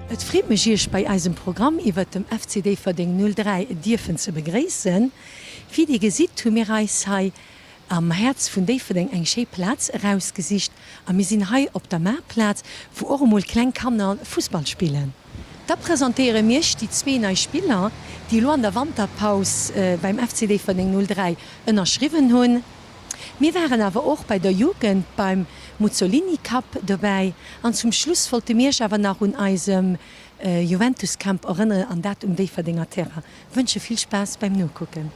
Et freet mech Iech bei eisem Programm iwwert dem FC Déifferdeng 03 dierfen ze begréissen. Wéi Dir gesitt hu mir eis hei am Häerz vun Déifferdeng eng schéi Plaz erausgesicht a mir sinn hei op der Maartplaz wou och emol kleng Kanner Fussball spillen. Da presentéiere mir Iech déi zwee nei Spiller déi elo an der Wanterpaus beim FC Déifferdeng 03 ënnerschriwwen hunn. Mir waren awer och bei der Jugend beim Muzzolini Cup dobäi an zum Schluss wollte mir iech awer nach un eisem Juventus Camp erënneren an dat um Déifferdenger Terrain. Wënsche vill Spaass beim Nokucken.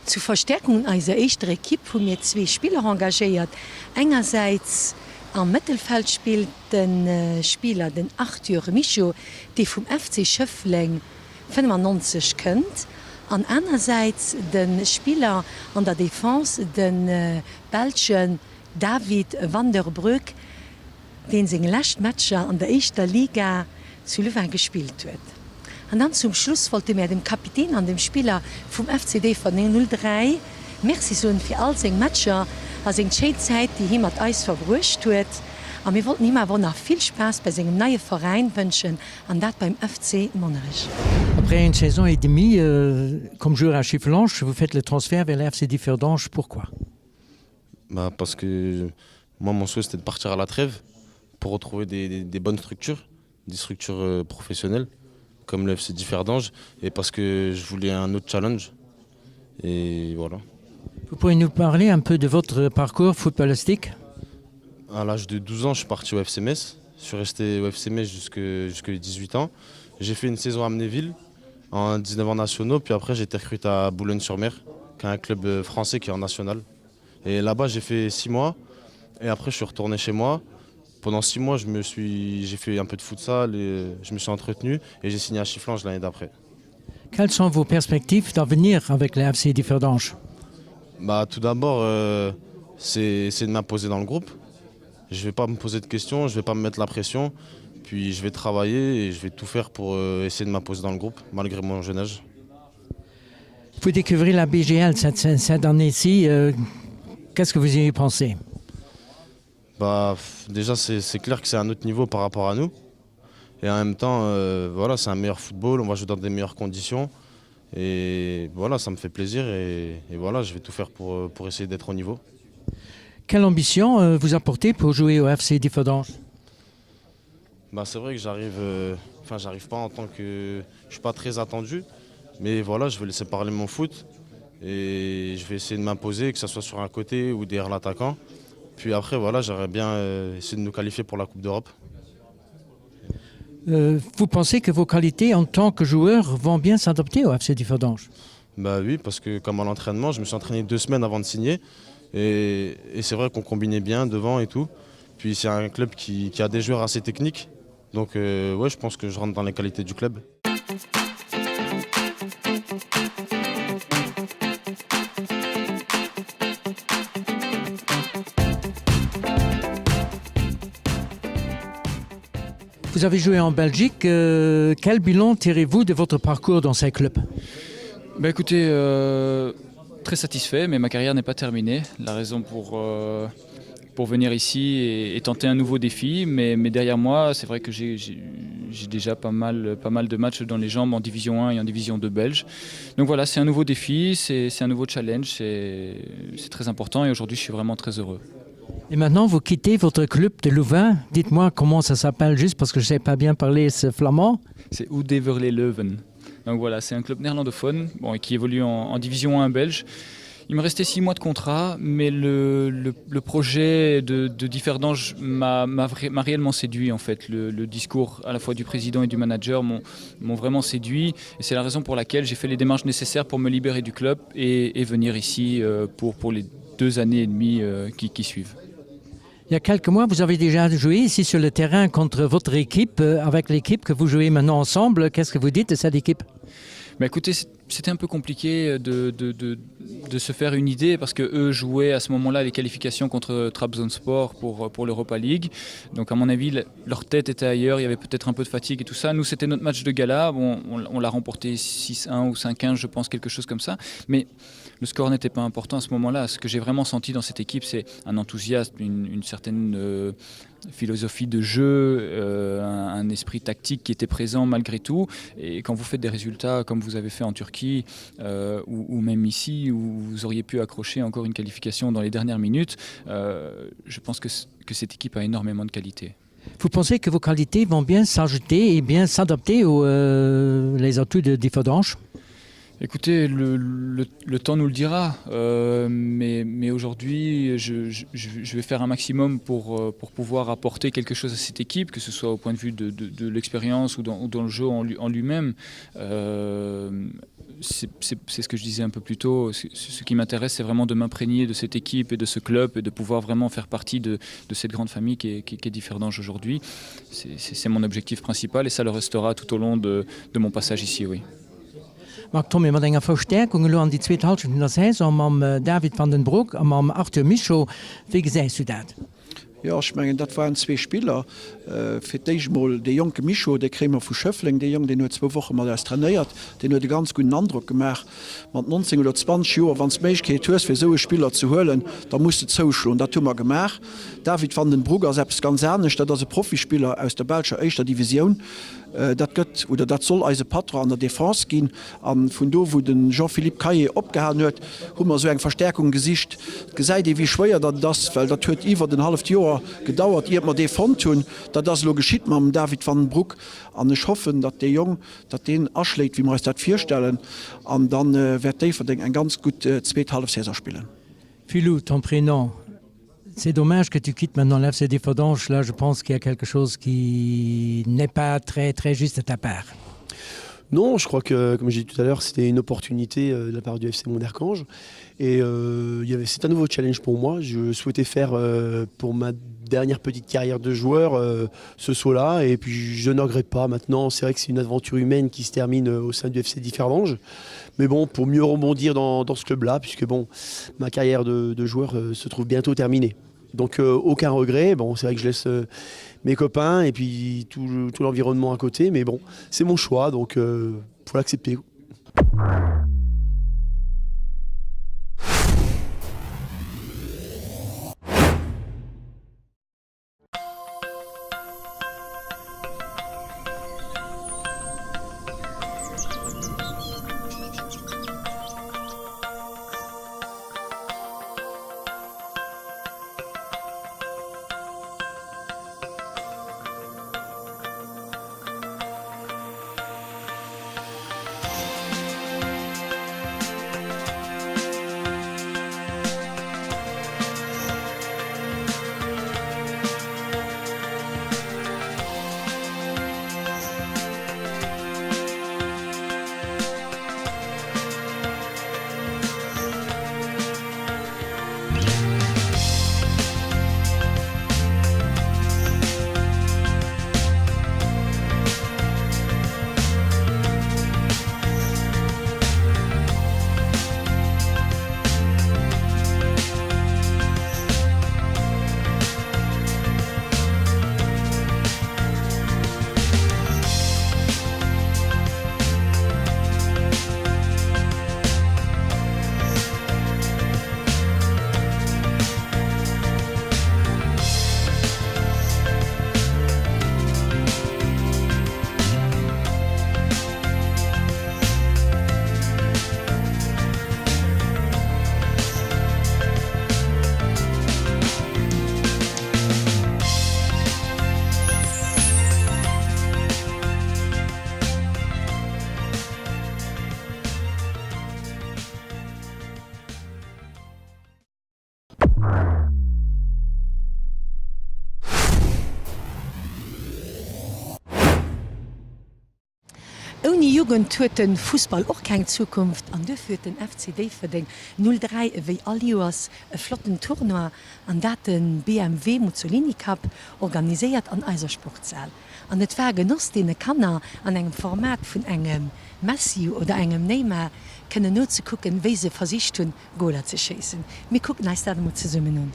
Zu Verstärkung eiser éischter Ekipp hu mir zwee Spiller engagéiert. Engersäits am Mëttelfeld spillt de Spiller den Arthur Michaux, dee vum FC Schëffleng 95 kënnt, an anersäits de Spiller an der Defense, de Belschen David Van der Broek, deen seng lescht Matcher an der éischter Liga zu Louvain gespillt huet. An dann zum Schluss wollte mär dem Kapitän an dem Spiller vum FC Déifferdeng 03 Merci soen fir all seng Matcher a seng schéin Zäit déi hie mat eis verbruecht huet. A mir wollten him awer och nach vill Spaass bei sengem neie Veräin wënschen an dat beim FC Monnerech. Après une saison et demie comme joueur à Schifflange, vous faites le transfert vers le FC Differdange, pourquoi? Bah parce que moi mon souhait c'était de partir à la trêve pour retrouver des, des, des bonnes structures, des structures euh, professionnelles comme le FC Differdange et parce que je voulais un autre challenge et voilà. Vous pouvez nous parler un peu de votre parcours footballistique À l'âge de 12 ans, je suis parti au FC Metz. Je suis resté au FC Metz jusque, jusque 18 ans. J'ai fait une saison à Amnéville en 19 ans nationaux, puis après j'ai été recruté à Boulogne-sur-Mer, qui est un club euh, français qui est en national. Et là-bas, j'ai fait six mois. Et après, je suis retourné chez moi. Pendant six mois, je me suis, j'ai fait un peu de futsal et je me suis entretenu et j'ai signé à Chifflange l'année d'après. Quelles sont vos perspectives d'avenir avec la FC Differdange Bah, tout d'abord, euh, c'est de m'imposer dans le groupe. Je vais pas me poser de questions, je vais pas me mettre la pression. Puis je vais travailler et je vais tout faire pour euh, essayer de m'imposer dans le groupe, malgré mon jeune âge. Vous découvrez la BGL cette, cette année-ci. Euh, Qu'est-ce que vous y pensez bah, Déjà, c'est clair que c'est un autre niveau par rapport à nous. Et en même temps, euh, voilà, c'est un meilleur football, on va jouer dans des meilleures conditions. Et voilà, ça me fait plaisir et, et voilà, je vais tout faire pour, euh, pour essayer d'être au niveau. Quelle ambition euh, vous apportez pour jouer au FC Differdange bah, C'est vrai que j'arrive euh, enfin j'arrive pas en tant que je suis pas très attendu mais voilà je vais laisser parler mon foot et je vais essayer de m'imposer que ce soit sur un côté ou derrière l'attaquant puis après voilà j'aurais bien euh, essayé de nous qualifier pour la coupe d'europe euh, vous pensez que vos qualités en tant que joueur vont bien s'adapter au FC Differdange Bah oui parce que comme à l'entraînement je me suis entraîné deux semaines avant de signer et, et c'est vrai qu'on combinait bien devant et tout puis c'est un club qui, qui a des joueurs assez techniques donc euh, ouais je pense que je rentre dans les qualités du club. Vous avez joué en Belgique, euh, quel bilan tirez-vous de votre parcours dans ces clubs bah écoutez euh, très satisfait mais ma carrière n'est pas terminée la raison pour euh, pour venir ici et, et tenter un nouveau défi mais, mais derrière moi c'est vrai que j'ai déjà pas mal pas mal de matchs dans les jambes en division 1 et en division 2 belge donc voilà c'est un nouveau défi c'est un nouveau challenge c'est très important et aujourd'hui je suis vraiment très heureux Et maintenant vous quittez votre club de Louvain dites-moi comment ça s'appelle juste parce que je sais pas bien parler ce flamand c'est Oudeverley Leuven donc voilà c'est un club néerlandophone bon et qui évolue en, en division 1 belge Il me restait six mois de contrat, mais le, le, le projet de, de Differdange m'a réellement séduit en fait. Le, le discours à la fois du président et du manager m'ont vraiment séduit et c'est la raison pour laquelle j'ai fait les démarches nécessaires pour me libérer du club et, et venir ici euh, pour, pour les deux années et demie euh, qui, qui suivent. Il y a quelques mois, vous avez déjà joué ici sur le terrain contre votre équipe, euh, avec l'équipe que vous jouez maintenant ensemble. Qu'est-ce que vous dites de cette équipe Mais écoutez, c'était un peu compliqué de, de, de, de se faire une idée parce que eux jouaient à ce moment-là les qualifications contre Trabzonspor pour, pour l'Europa League. Donc à mon avis, leur tête était ailleurs, il y avait peut-être un peu de fatigue et tout ça. Nous, c'était notre match de gala. Bon, on, on l'a remporté 6-1 ou 5-1, je pense, quelque chose comme ça. Mais le score n'était pas important à ce moment-là. Ce que j'ai vraiment senti dans cette équipe, c'est un enthousiasme, une, une certaine euh, philosophie de jeu, euh, un, un esprit tactique qui était présent malgré tout. Et quand vous faites des résultats comme vous avez fait en Turquie euh, ou, ou même ici, où vous auriez pu accrocher encore une qualification dans les dernières minutes, euh, je pense que, que cette équipe a énormément de qualité. Vous pensez que vos qualités vont bien s'ajouter et bien s'adapter aux euh, les atouts de Differdange? Écoutez, le, le, le temps nous le dira, euh, mais, mais aujourd'hui, je, je, je vais faire un maximum pour, euh, pour pouvoir apporter quelque chose à cette équipe, que ce soit au point de vue de, de, de l'expérience ou dans, ou dans le jeu en, lui, en lui-même. Euh, c'est ce que je disais un peu plus tôt. Ce, ce qui m'intéresse, c'est vraiment de m'imprégner de cette équipe et de ce club et de pouvoir vraiment faire partie de, de cette grande famille qui est, qui, qui est Differdange aujourd'hui. C'est mon objectif principal et ça le restera tout au long de, de mon passage ici, oui. Marc Thomé, mat enger Verstäerkung elo an déi zweet Hallschent vun der Saison mam David van den Broek a mam Arthur Michaux, wéi gesäis du dat? Jo, ech mengen, dat waren zwee Spiller. Fir d'éischt emol dee jonke Michaux, dee kréie mer vu Schëffleng. Dee Jong, deen huet zwou Woche mat eis trainéiert. Deen huet e ganz gudden Androck gemaach. Mat 19 oder 20 Joer, wann s d'Méiglechkeet hues, fir esou e Spiller ze huelen, da muss de zouschloen. Dat hu mer gemaach. David van den Broek ass eppes ganz anescht. Dat ass e Profispiller aus der belscher éischter Divisioun. Dat gëtt, oder dat soll eise Patron an der Defense ginn. A vun do, wou de Jean-Philippe Caillet opgehalen huet, hu mer esou eng Verstärkung gesicht. Et gesäit ee wéi schwéier datt et ass, well dat huet iwwert en halleft Joer gedauert, iert mer dee fonnt hunn. Dat ass elo geschitt mam David van den Broek. An ech hoffen, datt dee Jong, datt deen aschléit, wéi mer eis dat virstellen. An da wäert Déifferdeng eng ganz gutt zweet Hallefsaison spillen. Philou, ton prénom, C'est dommage que tu quittes maintenant l'FC Differdange, là je pense qu'il y a quelque chose qui n'est pas très très juste de ta part. Non, je crois que comme j'ai dit tout à l'heure, c'était une opportunité euh, de la part du FC Monderkange et euh, il y avait c'est un nouveau challenge pour moi. Je souhaitais faire euh, pour ma dernière petite carrière de joueur euh, ce saut là et puis je ne regrette pas maintenant c'est vrai que c'est une aventure humaine qui se termine euh, au sein du FC Differdange mais bon pour mieux rebondir dans, dans ce club là puisque bon ma carrière de, de joueur euh, se trouve bientôt terminée donc euh, aucun regret bon c'est vrai que je laisse euh, mes copains et puis tout, tout l'environnement à côté mais bon c'est mon choix donc euh, faut l'accepter. Ouni Jugend huet de Fussball och keng Zukunft an duerfir huet den FC Déifferdeng 03 ewéi all Joers e flotten Tournoi, an dat de BMW Mussolini Cup, organiséiert an eiser Sportshal. An et war e Genoss deene Kanner an engem Format vun engem Messi oder engem Neymar kënnen nozekucken, wéi se versicht hunn Goler ze schéissen. Mir kucken eis dat emol zesummen un.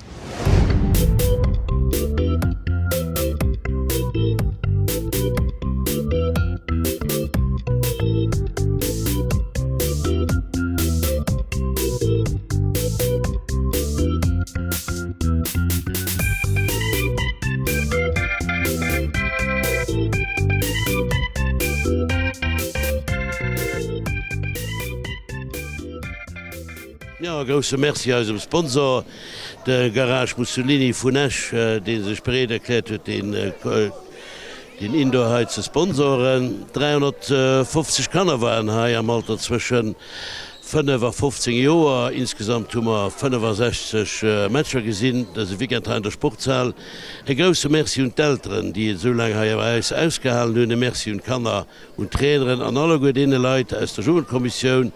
Jo, e grousse Merci eisem Sponsor, de Garage Mussolini vun Esch, dee sech bereet erkläert huet, deen Indoor hei ze sponsoren. 350 Kanner waren hei am Alter zwëschen 5 a 15 Joer. Insgesamt hu mer 65 Matcher gesinn dëse Weekend hei an der Sportshal. E grousse Merci un d'Elteren, déi et esou laang hei bei eis ausgehalen hunn. E Merci un d'Kanner un d'Traineren an alleguer deene Leit aus der Jugendkommissioun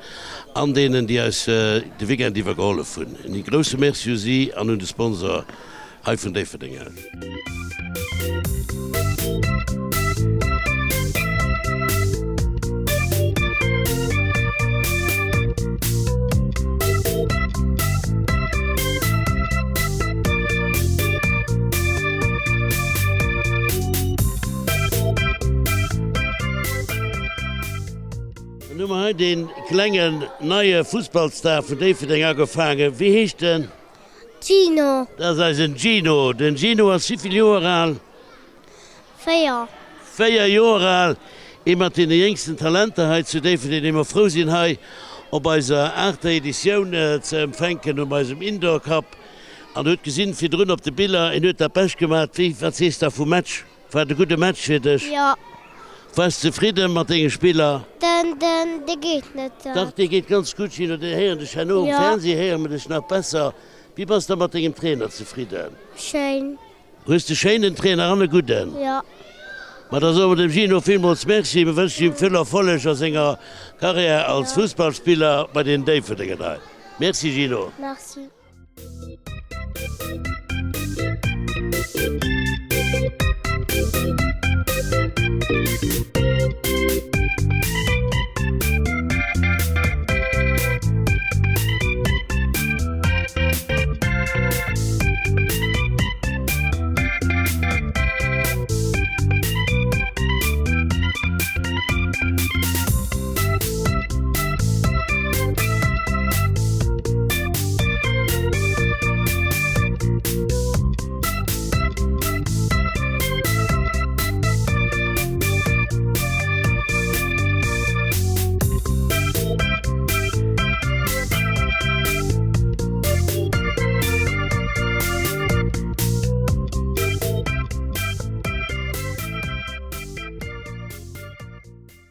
an deenen, déi eis de Weekend iwwer gehollef hunn. En grousse Merci u si an un de Sponsor hei vun Déifferdeng aus. Dann hu mer hei dee klengen neie Fussballstar vun Déifferdeng agefaangen. Wéi heescht en? Gino. Dat ass eisen Gino. Den Gino ass wéi vill Joer al? 4. 4 Joer al. Ee mat deene jéngsten Talenter hei zu Déifferdeng, dee mer frou sinn hei op eiser aachter Editioun ze empfänken um eisem Indoor Cup. An huet gesinn virdrun op de Biller, en huet dat bescht gemaat. Wéi, wat sees da vum Match? War et e gudde Match fir dech? Jo. Waars zefridde mat denge Spiller? Den, den, dee geet net dat. Dach, dee geet ganz gutt, Gino. Deen héieren dech herno um Fernseh, héiere mer dech nach besser. Wéi bass da mat dengem Trainer zefridden? Schéin. Hues de schéinen Trainer an e gudden? Jo. Ma da soe mer dem Gino villmools Merci. Mir wënschen him vill Erfolleg a senger Karriär als Fussballspiller bei den Déifferdenger hei. Merci Gino. Merci.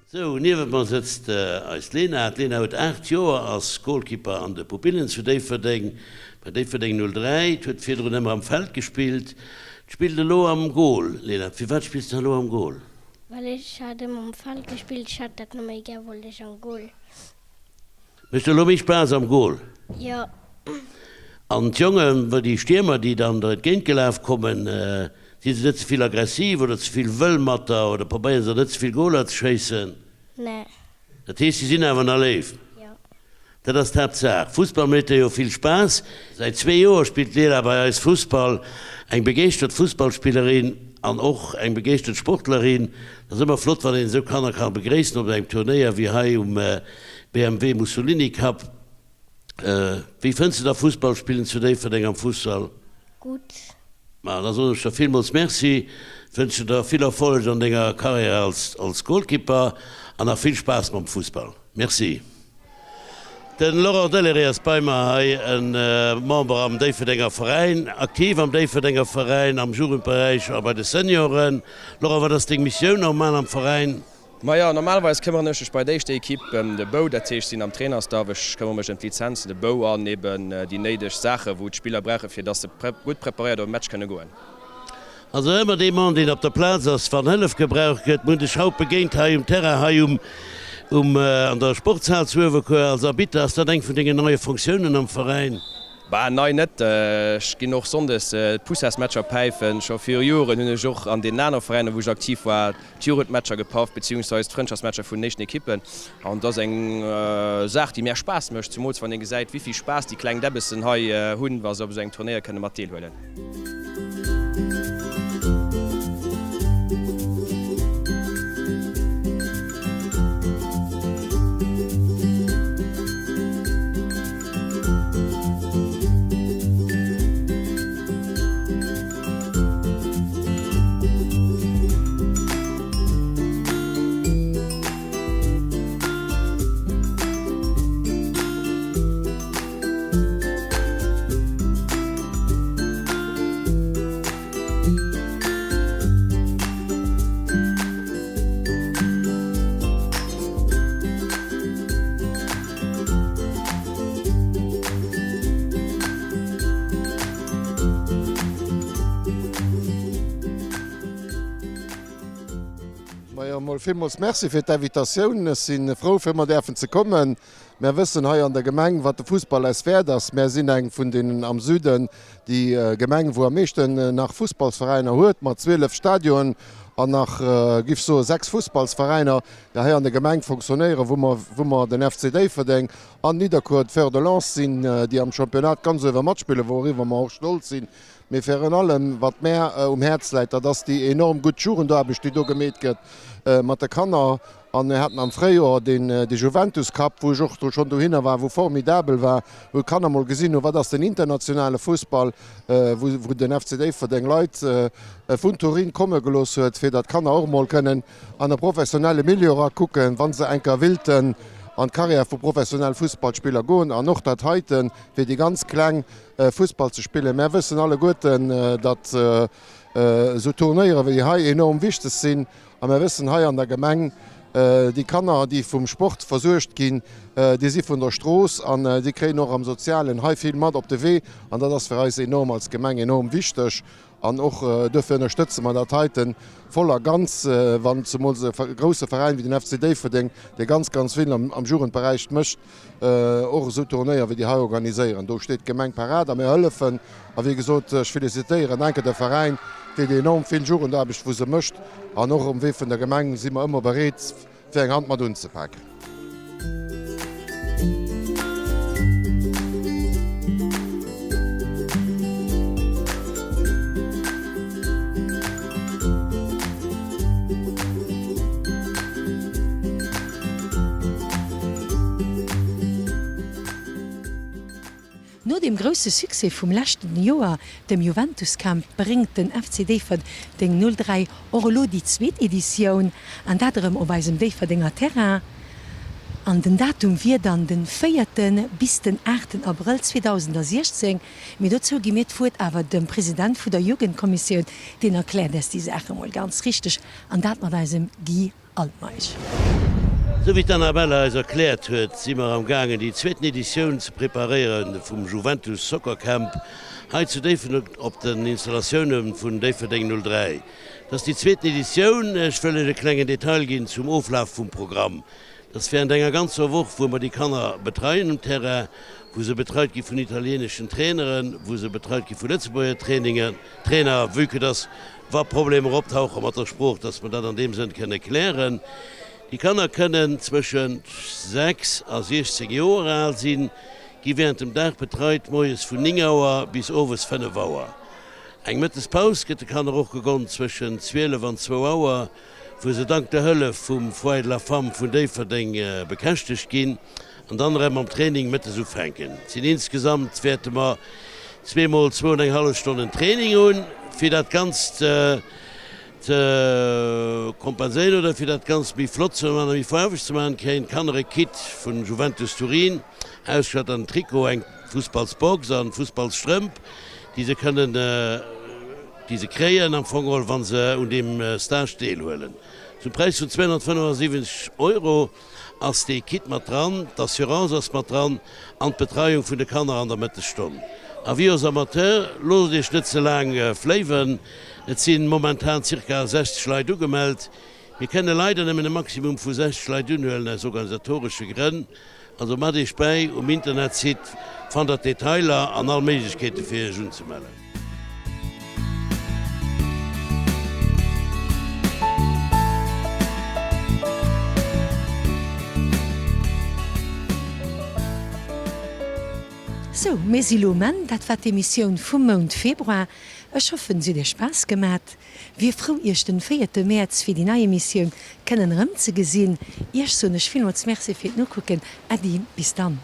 Sou, niewent mer sëtzt eis Lena. D'Lena huet 8 Joer, ass Goalkeeper an de Pupillen zu Déifferdeng, bei Déifferdeng 03. Huet virdrun ëmmer am Feld gespillt, spillt elo am Goal. Lena, firwat spills de elo am Goal? Well ech hat ëmmer am Feld gespillt, ech hat dat net méi gär, wollt ech am Goal. Mécht elo méi Spaass am Goal? Jo. An d'Jongen, déi Stiermer, déi dann der entgéint gelaf kommen, si se net ze vill aggressiv oder ze vill wëll mat der oder probéiere se net ze vill Goaler ze schéissen? Nee. Dat heescht, si sinn awer nach léif? Jo. Dat ass d'Haaptsaach. Fussball mécht der jo vill Spaass. Säit zwee Joer spillt d'Lea bei eis Fussball. Eng begeeschtert Fussballspillerin an och eng begeeschtert Sportlerin. Et ass ëmmer flott, wann een esou Kanner ka begréissen op engem Turnéier wéi hei um BMW Mussolini Cup. Wéi fënns de da Fussball spillen zu Déifferdeng am Fussal? Gutt. Ma da soen ech der villmools Merci, wënschen der vill Erfolleg an denger Karriär als Goalkeeper an nach vill Spaass mam Fussball. Merci. Den Laurent Delleré ass bei mer hei, e Member am Déifferdenger Veräin, aktiv am Déifferdenger Veräin am Jugendberäich a bei de Senioren. Laurent, wat ass deng Missioun normal am Veräin? Majo, normalerweis këmmeren ech mech bei der éischter Equipe ëm de Bou, dat heescht sinn am Trainerstaff, ech këmmere mech ëm d'Lizenzen, de Bou an eben déi néideg Saache wou d'Spiller brauche fir dass se gutt preparéiert op e Match kënne goen. Also ëmmer dee Mann deen op der Plaz ass wann Hëllef gebraucht gëtt. Mir hunn dech haut begéint hei um Terrain, hei um. Um an der Sportshal zu Uewerkuer als Arbitter. Ass dat eng vun dengen neie Fonctiounen am Veräin? Bah, nei net. Ech ginn och sonndes d'Poussasmatcher päifen. Scho viru Joren hunn ech och an deenen aner Veräiner, wou ech aktiv war, d'Jugendmatcher gepaff, beziehungsweise d'Frëndschaftsmatcher vun den éischten Ekippen. An et ass eng Saach, déi mär Spaass mécht, zumools wann ee gesäit, wéi vill Spaass déi kleng Däbbessen hei hunn, wa se op esou engem Turnéier kënne mat deelhuelen. Majo, mol villmools Merci fir d'Invitatioun. Ech si frou fir mat däerfen ze kommen. Mär wëssen hei an der Gemeng, wat de Fussball eis wäert ass. Mär sinn eng vun deenen am Süden, déi Gemeng, wou am meeschten nach Fussballsveräiner huet, mat 12 Stadionen an nach, giff soen, 6 Fussballsveräiner, déi hei an der Gemeng fonctionnéieren, wou mer, wou mer den FC Déifferdeng an Nidderkuer d'Fer de lance sinn, déi am Championnat ganz uewe matspillen, wouriwwer mer och stolz sinn. Mee virun allem, wat mär um Häerz läit, dat ass déi enorm gutt Jugendaarbecht, déi do gemeet gëtt mat de Kanner. An mir haten am Fréijoer deen de Juventus Cup, wou ech och do schonn dohinner war, wou formidabel war, wou d'Kanner mol gesinn hunn, wat ass den internationale Fussball, wou wou den FC Déifferdeng Leit vun Turin komme gelooss huet, fir datt d'Kanner och mol kënnen an e professionelle Milieu erakucken, wa se eng Kéier willten an d'Carrière vu professionell Fussballspiller goen. An och dat heiten, fir déi ganz Kleng Fussball ze spillen. Mär wëssen alleguerten, datt esou Turnéiere wéi hei enorm wichteg sinn. A mir wëssen hei an der Gemeng, déi Kanner, déi vum Sport versuergt ginn, déi si vun der Strooss an déi kréien och am Sozialen hei vill mat op de Wee. An dat ass fir eis enorm als Gemeng enorm wichteg. An och duerfir ënnerstëtze mer dat heite voll a ganz, wann zemools e grousse Veräin wéi den FC Déifferdeng, dee ganz, ganz vill am Jugendberäich mécht, och esou Turnéier wéi déi hei organiséieren. Do steet d'Gemeng parat a mir hëllefen. A wéi gesot, ech felicitéieren enke de Veräin fir déi enorm vill Jugendaarbecht, wou se mécht. An och um Wee vun der Gemeng si mer ëmmer bereet, fir eng Hand mat unzepaken. No dem grousse Succès vum leschten Joer, dem Juventus Camp, bréngt den FC Déifferdeng 03 och elo déi zweet Editioun, an dat erëm op eisem Déifferdenger Terrain. An den Datum wier dann den véierten bis den aachten Abrëll 2016. Mee dozou gi mir d'Wuert awer dem President vu der Jugendkommissioun, deen erkläert äis déi Saach emol ganz richteg, an dat mat eisem Guy Altmeisch. Sou wéi d'Annabella eis erkläert huet, si mer am gaangen déi zweeten Editioun ze preparéiere vum Juventus Soccer Camp hei zu Déifferdeng op den Installatioune vun Déifferdeng 03. Et ass déi zweeten Editioun. Ech wëll lech e klengen Detail ginn zum Oflaf vum Programm. Et ass während enger ganzer Woch, wou mer déi Kanner betreien um Terrain, wou se betreit gi vun italieeneschen Traineren, wou se betreit gi vu Lëtzebuerger Trainingen, Trainer, vue que dass wa Problemer optauche mat der Sprooch, dass mer dat an deem Sënn kënne klären. Déi Kanner kënnen zwëschent 6 a 16 Joer al sinn, gi während dem Dag betreit, moies vun 9 Auer bis owes 5 Auer. Eng Mëttespaus gëtt de Kanner och gegonnt zwëschent 12 an zwou Auer, wou se dank der Hëllef vum Foyer de la Femme vun Déifferdeng bekäschtegt ginn an dann erëm mam Training mëttes ufänken. Et sinn insgesamt wäerte mer zweemol zwou an eng hallef Stonnen Training hunn, fir dat Ganzt ze kompenséieren oder fir dat Ganzt méi flott ze maachen a méi faarweg ze maachen, kréien d'Kanner e Kit vun Juventus Turin ausgestatt an en Trikot, eng Fussballsbox an Fussballsstrëmp, déi se kënnen déi se kréien am Fong geholl, wa se un deem Stage deelhuelen. Zum Präis vun 275 Euro ass dee Kit mat dran, d'Assurance ass mat dran an d'Betreiung vun de Kanner an der Mëttesstonn. Avis aux amateurs, Loosst Iech net ze laang fléiwen, et si momentan zirka 60 Leit ugemellt. Mir kënne leider nëmmen e Maximum vu 60 Leit unhuelen aus organisatoresche Grënn. Also matt iech bäi, um Internetsite fannt der d'Detailer an all Méiglechkeete fir iech unzemellen. Sou, mir si lo um Enn. Dat war d'Emissioun vum Mount Februar. Ech hoffen, se huet iech Spaass gemat. Wier frou iech den véierte Mäerz fir déi nei Emissioun kënnen erëmzegesinn. Iech soen ech villmools Merci fir d'Nokucken. Äddi, bis dann.